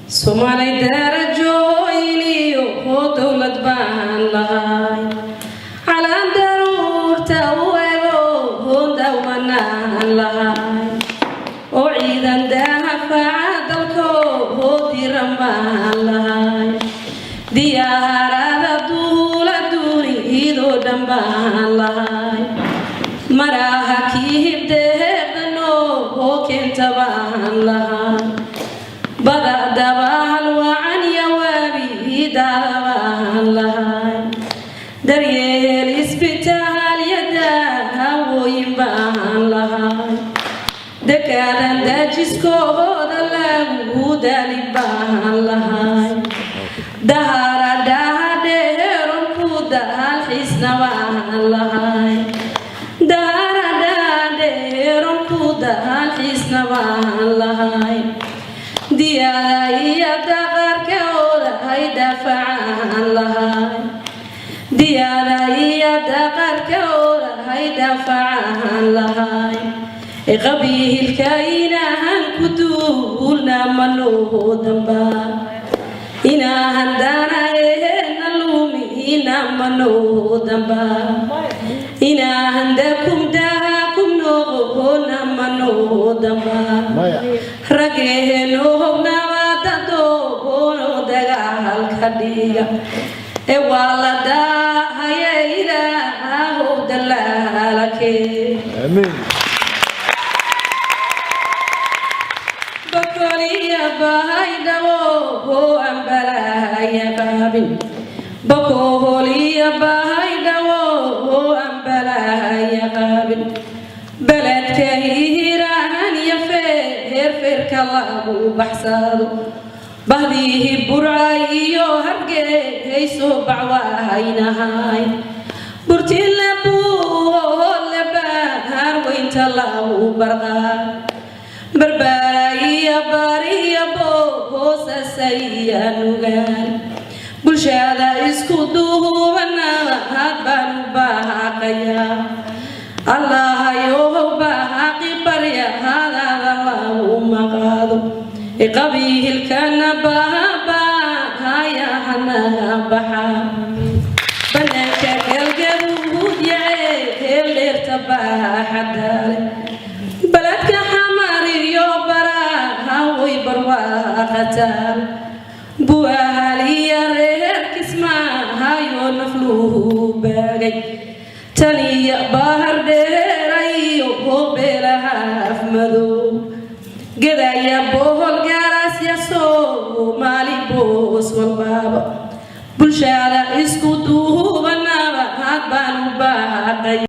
Soomaalay darajooyiniyo oo dowlad baan lahay, calaan daruurta u ego oo dawanaan lahay, oo ciidan daafaca dalko oo diran baan lahay, diyaarada duula duunidoo dhan baan lahay, maraha kiibdeeqdano oo keenta baan lahay, badadabahal wacan yawaabidaada baan lahay, daryeel isbitaalyada hawooyin baan lahay, dekaadan dajiskooda lagu daalin baan lahay, dahara dhahadheeronku daalxiisna baan lahay, dahara dhahadheeronku daalxiisna baan lahay, diyaada iyo daqarka oodahay daafacaan lahay, diyaada iyo daqarka oodahay daafacaan lahay, qabiilka inahan ku duulna manoo damba, inahan danaheena lumina manoo damba, inahan dakum dakum noqona manoo damba, rageeno nabadadoono dagaalka dhiga ee waa la daahaya Ilaahow dalaalakee. Amiin. Bakoliya bahaydhabo oo aan balaya qaabin, bakoholiya bahaydhabo oo aan balaya qaabin, beledka Hiiraan iyo feer feerka lagu baxsado, bahdiihi Burca iyo Hargeyso bacwahaynahay, Burtile Buuhoodle baar weynta lagu barqaa, Barbaaraya Bariya Boosasaya Nugaal, bulshada isku duubanaa had baan u baaqayaa, Allahayow baaqi barya hadaada lagu maqaado, qabiilkana baabahaya hanaga baxa, banaanka Galgaduud yacee heel dheerta baaxadaale, baladka Xamar iyo Baraha way barwaaqataan, Buahaliya reer Kismaahayo nafluhu baagay, Taniya Bahar Dheerayo Beelaha Afmadow, Gadaya Bohol Gaaraasya Soomaali boos walbaaba, bulshada isku